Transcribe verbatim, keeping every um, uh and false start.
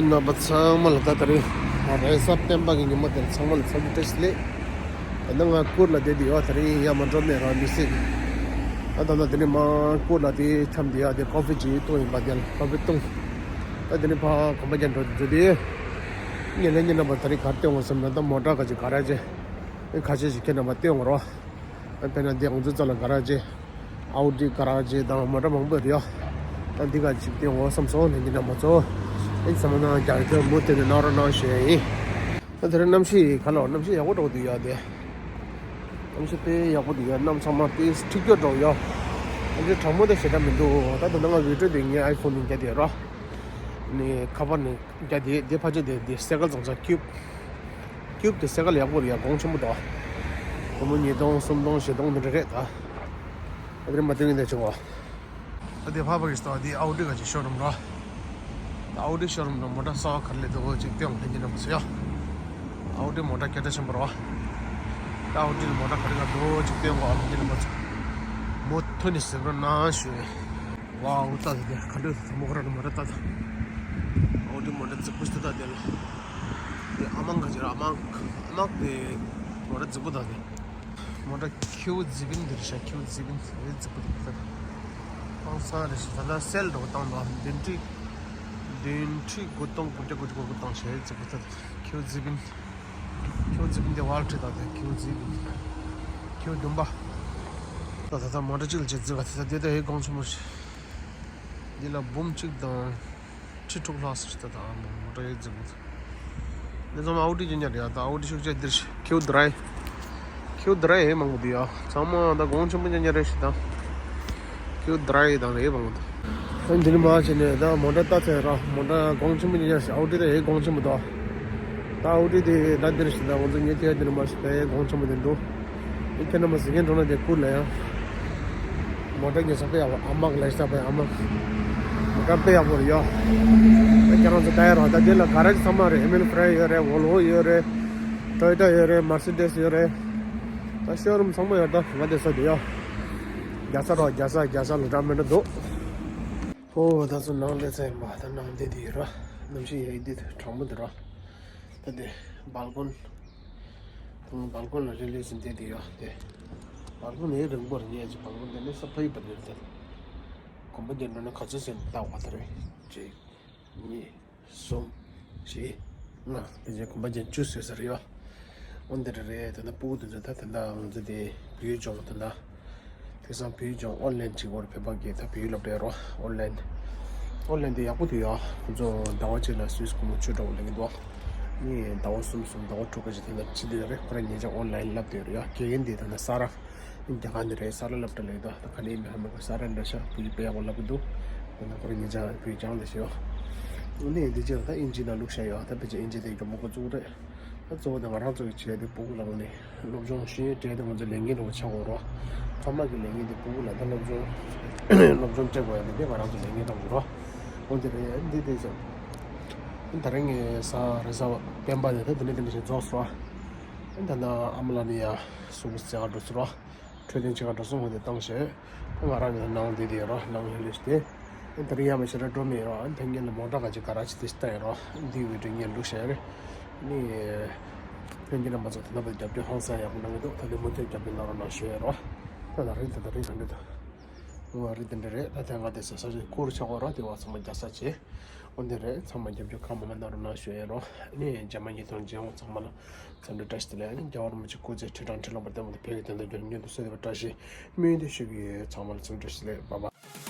རྣམ་པ་ཚང་མ་ལ་ད་ད་རེས་རེས་གཟའ་སྤེན་པ་གི་ཉིན་མོ་དེར་ཚང་མ་ལ་འཚམས་འདྲི་བཀྲ་ཤིས་བདེ་ལེགས། ད་ནི་ང་གུར་ལ་བསྡད་དེ་ཡོད། ད་རེས་ཡར་མར་འགྲོ་མེད་ར་མི་སྲིད། ད་ད་ལྟ་དེ་ནས་མར་གུར་ལ་དེ་འཁྱམས་དེ་ཡ་དེ་ཀོ་ཕི་ཅིག་བཏུང་ཡིན་པ། དེ་ལ་ཀོ་ཕི་བཏུང་། ད་དེ་ནས་ཕར་གོམ་པ་རྒྱག་འགྲོ་འགྲོ་དེ། ངས་ལྷན་རྒྱས་རྣམ་པ་ད་རེས་ག་རེ་སྟོན་དགོས་བསམ་ན། ད་མོ་ཊ་ག་ཅིག་ག་ར་རྗེ། ཨེ་ཁ་ཤས་ཤིག་ཁྱེད་རྣམ་པ་སྟོན་དགོས་རོགས། ཨ་དཔེར་ན་འདི་ང་ཚོའི་རྩ་ལ་ག་ར་རྗེ། ཨའུ་ཌི་ག་ར་རྗེ་དང་མོ་ཊ་མང་པོ་རེད་ཡ། ད་འདི་ག་ཅིག་སྟོན་དགོས་བསམ་སོང་། ལྷན་རྒྱས་རྣམ་པ་ཚོ། ཨེ་ཚང་མ་ནང་རྒྱ་རི་ཐོན་མུ་མཐུད་ནས་གནང་རོགས་གནང་ཞུ་ཡ་ཡིན། ད་དེ་རིང་གནམ་གཤིས་ག་ལ་གནམ་གཤིས་ཡག་པོ་འདྲ་པོ་འདུག་ཡ། དེ་གནམ་གཤིས་དཔེ་ཡག་པོ་འདུག་ཡ། གནམ་ཚང་མ་དཔེ་འཁྲིག་སྐྱོ་འདྲ་པོ་ཡ། ཨ་འདྲའི་གྲང་མོ་དང་ཞེ་དྲག་མི་འདུག་ད་ད་ནང་ང་བི་ཌིའོ་དེ་ངའི་ཨའི་ཕོན་ནས་རྒྱག་དེ་ར། ནི་ཁ་པར་ནས་རྒྱག་དེ། དེ་ཕལ་ཆེར་དེ་དེ་སེ་ཀལ་བཟང་ས་ཀིའུབ། ཀིའུབ་དེ་སེ་ཀལ་ཡག་པོ་རེད་ཡ། གོང་ཆེན་པོ་འདུག་སྒོར་མོ་ཉིས་སྟོང་སུམ་སྟོང་བཞི་སྟོང་དེ་འདྲ་རེད་ད། ཨ་དེ་རིང་མ་སྟོན་གྱི་འདུག་ཆུང་བ། ད་དེ་ཕ་བ་གི་སྟོ་དེ་ཨའུ་ཌི་ག་ཅིག་ཤོ་རུམ་ར། ད་ཨའུ་ཌི་ཤོ་རུམ་ནང་མོ་ཊ་གསར་པ་ག་རེ་སླེབས་འདུག་ཅིག་སྟོན་དགོས། ལྷན་རྒྱས་རྣམ་པ་ཚོ་ཡ། ཨའུ་ཌི་མོ་ཊ་སྐད་གྲགས་ཆེན་པོ་རེད་བ། ད་ཨའུ་ཌི་མོ་ཊ་ག་རེ་ག་འདུག་ཅིག་སྟོན་དགོས། ལྷན་རྒྱས་རྣམ་པ་ཚོ། མུ་མཐུད་ནས་གཟིགས་རོགས་གནང་ཞུ། ཝའོ། ད་ད་དེ་ག་འདྲ་འདུག་མོ་ཊ་མོ་ཊ་ད་ད། ཨའུ་ཌི་མོ་ཊ་རྫིག་པོ་ཞིག་ད་ད་དེ་ལ། དེ་ཨ་མང་ག་ཅིག་ར། ཨ་མང་ཨ་མང་དེ་མོ་ཊ་རྫིག་པོ་ད་དེ། མོ་ཊ་ཁྱེའུ་ཛི་བིན་འདིར་ཤ། ཁྱེའུ་ཛི་བིན་རེད། རྫིག་པོ་འདུག་ད་ཧང་སང་རེད་ཤག་ད་ལྟ་སེལ་འགྲོ་བཏང་འདུག་བདུན་ཁྲི། བདུན་ཁྲི་དགུ་སྟོང་དགུ་བརྒྱ་དགུ་བཅུ་གོ་དགུ་བཏང་བྱས་རྫིག་པོ་ད། ཁྱེའུ་ཛི་བིན། ཁྱེའུ་ཛི་བིན་དེ་ཝལ་ཊི་ད་དེ། ཁྱེའུ་ཛི་བིན། ཁྱེའུ་བདུན་པ། ད་ད་ད་མོ་ཊ་གཅིག་ལ་ཅིག་རྫིག་པ་དེ་ད་དེ་ད་ཧེ་གོང་ཆེན་པོ་ཞིག་འདི་ལ་འབུམ་གཅིག་དང་། ཁྲི་དྲུག་ལྷག་ཟེར་ད། ད་མོ་ཊ་ཡོད་ཙམ་མོ་ཚོ། འདི་ཚང་མ་ཨའུ་ཌི་རྐྱང་རྐྱང་རེད་ཡ། ད་ཨའུ་ཌི་ཤུགས་ཆེ་འདིར་ཁྱེའུ་དྲའི། ཁྱེའུ་དྲའི་ཧེ་མང་པོ་འདུག་ཡ། ཚང་མ་ད་གོང་ཆེན་པོ་རྐྱང་རྐྱང་རེད་ཤག་ད་ཁྱེའུ་དྲའི་དང་ཧེ་མང་པོ་འདུག་ཨ་འདི་ནས་མར་བྱས་ནས་ད་མོ་ཊ་ལྟ་ཚར་ར། མོ་ཊ་གོང་ཆེན་པོ་རྐྱང་རྐྱང་ཞིག་ཨའུ་ཌི་ད་ཧེ་གོང་ཆེན་པོ་འདུག་ད་ཨའུ་ཌི་དེ་ད་འདིར་ཞིག་ད་ང་ཚོ་ངའི་ཐད་འདི་ནས་མར་ཞིག་ད་ཧེ་གོང་ཆེན་པོ་དེ་འདུག་ཨེ་ཁྱེད་རྣམ་པ་གཟིགས་མཁན་འགྲོ་ན་དེ་ཁུར་ལ་ཡ། མོ་ཊ་ཉོ་ས་དཔེ་ཡག་པོ། ཨ་མག་ལས་ས་དཔེ་ཨ་མག་མོ་ཊ་དཔེ་ཡག་པོ་རེད་ཡ། ད་ཁྱེད་རང་ཚོ་ལྟ་ཡ་རོགས། ད་འདི་ལ་ག་ར་ཚང་མ་རེད། ཨེ་མེལ་ཕ་རེ་ཡོད་རེད། ཝོལ་ཝོ་ཡོད་རེད། ཊོ་ཡོ་ཊ་ཡོད་རེད། མར་སི་ཌེས་ཡོད་རེད། ད་ཤོ་རུམ་ཚང་མ་ཡོད། ད་ང་བསྡད་ས་དེ་ཡ། རྒྱག་ས་རོགས། རྒྱག་ས་རྒྱག་ས་ལ་འདྲ་མི་འདྲ་འདུག་ཨོ་ད་ཚོ་ནང་སླེབས་ཚར་ཡིན་པ། ད་ནང་བསྡད་དེ་ཡོད་ར། གནམ་གཤིས་ཡ་ཡི་འདི་གྲང་མོ་འདུག་ར། ད་དེ་སྦལ་ཀོན། ད་ང་སྦལ་ཀོན་ལ་སླེབས་སླེབས་ཟིན་བསྡད་དེ་ཡོད་དེ། སྦལ་ཀོན་ནི་རིང་པོ་རེད། ངས་ཅིག་སྦལ་ཀོན་དེ་ནི་ས་ཕ་ཡི་བར་རེད་དེ། གོམ་པ་རྒྱག་འགྲོ་ན་ག་ཚོད་ཟིན་བཏང་བ་དེ་རེད། གཅིག་གཉིས། གསུམ། བཞི། ལྔ། དེ་རྗེས་གོམ་པ་རྒྱག་བཅུ་ཟིན་ས་རེད་ཡོད། འོ་འདི་རེད་རེད། ད་ལྟ་སྤུ་གུ་དེ་ཚོ་ད་ད་ལྟ་ང་ཚོ་དེ་བོད་ལྗོངས་ད་ལྟ། དེང་སང་བོད་ལྗོངས་ཨོན་ལན་གཅིག་པོར་བོད་པ་གིས་ད་བོད་ཡིག་སློབ་གྲྭའི་རོ། ཨོན་ལན། ཨོན་ལན་དེ་ཡག་པོ་འདུག་ཡ། ཁོ་ཚོ་ཟླ་བ་གཅིག་ལ་སུད་སི་སྒོར་མོ་བཅུ་འདྲ་པོ་ལེན་གྱི་འདུག་ཨ་ནི་ཟླ་བ་གསུམ་གསུམ་ཟླ་བ་དྲུག་ཀ་ཅིག་དེ་འདྲ་ཕྱིན་བསྡད་རེད། ཁོ་རང་ཉེ་ཆར་ཨོན་ལན་བསླབ་བསྡད་ཡོད་རེད་ཡ། དགེ་རྒན་དེ་ད་ལྟ་ས་ར། རྒྱ་གར་ནས་རེད། ས་ར་སློབ་གྲྭ་ལ་ཡོད་དོ། ད་ག་ནས་མི་ཧ་མི་གོ་ས་ར་འདྲ་ཤག་བོད་ཡིག་དཔེ་ཡག་པོ་བསླབ་ཀྱི་འདུག་ད་ལྟ་ཁོ་རང་ཉེ་ཆར་བོད་ཡིག་སྦྱངས་བསྡད་ཤག་ཡ། ཨ་ནི་འདི་རྗེས་ལ་ད་ཨིན་ཇི་ནང་བླུགས་བཞག་ཡོད། ད་ཕལ་ཆེར་ཨིན་ཇི་དེ་མགྱོགས་པོ་འགོ་བཙུགས་རེད། ད་གཙོ་བོ་དེ་ང་རང་ཚོ་གི་བྱས་དེ་སྤུ་གུ་ལ་འོང་ནས་སློབ་སྦྱོང་ཤེས་ཡོན་སྤྲད་དེ་ང་ཚོ་ལས་འགན་རོགས་ཆགས་དགོས་རོགས། ཚང་མ་གི་ལས་འགན་དེ་སྤུ་གུ་ལ་ད་སློབ་སྦྱོང་། སློབ་སྦྱོང་སྤྲད་དགོས་ཡ་དེ་དེ་ང་རང་ཚོ་ལས་འགན་རོགས་དགོས་རོགས། འོ་དེ་རེད། འདི་དེ་ཚོ་ད་རིང་ངས་ས་རེས་གཟའ་སྤེན་པ་དེ་ད་དེ་ནས་དེ་འདྲ་ཞིག་རྫོགས་སོང་། ད་ནང་ཨ་མ་ལགས་ནི་ཡ་སུ་གུ་རྩེ་ག་འགྲོ་ཚུལ་རོགས། འཕྲོད་བསྟེན་ཆེ་ག་འགྲོ་སོང་། འོ་དེ་བཏང་བྱས་ད་ང་རང་ནི་ནང་དེ་དེ་ཡ་རོགས། ནང་ལྷོད་ལྷོད་ཞིག་དེ། ཨ་ད་རིང་ཡར་མར་ཞེ་དྲག་འགྲོ་མེད་རོགས། ཨ་ཕན་ངེད་ལ་མོ་ཊ་ག་ཅིག་ག་ར་ཅིག་དེ་ཞིག་ལྟ་ཡ་རོགས། འདི་བི་ཌིའོ་ངས་བླུགས་བཞག་ཡ་རེད། ཨ་ནི་ཕན་ཁྱེད་རྣམ་པ་ཚོ་ད་ལྟ་བར་རྒྱབ་སྐྱོར་ཧང་སང་ཡག་པོ་གནང་གི་འདུག་ད་ལྟ་མུ་མཐུད་རྒྱབ་སྐྱོར་གནང་རོགས་གནང་ཞུ་ཡ་རོགས། ད་ད་རིང་ད་ད་རིང་ག་འདྲ་འདུག་འོ་རི་དེ་འདྲ་རེད། ད་ཐེངས་ང་དེ་ས་ས་ཞིག་ཁུར་ཆག་གོ་ར། དེ་བ་ཚང་མ་རྒྱ་ས་བྱས། འོ་འདི་རེད། ཚང་མ་རྒྱབ་སྐྱོར་གང་མང་མང་གནང་རོགས་གནང་ཞུ་ཡ་རོགས། ཨ་ནི་རྗེས་མ་ཉིས་སྟོང་བརྒྱད་འོང་ཚང་མ་ལ་འཚམས་འདྲི་བཀྲ་ཤིས་བདེ་ལེགས། ཨ་ནི་རྒྱལ་བ་རིན་པོ་ཆེ་སྐུ་ཚེ་ཁྲི་ཕྲག་ཁྲི་ལོངས་པར་བརྟན་པ་དང་། བོད་ཀྱི་དོན་དང་རྒྱལ་ལ་མཉམ་དུ་གསོལ་འདེབས་པ་བཀྲ་ཤིས་སྨོན་འདུན་ཞུ་གི་ཡོད། ཚང་མ་ལ་འཚམས་འདྲི་བཀྲ་ཤིས་བདེ་ལེགས། བྷའི་བྷའི།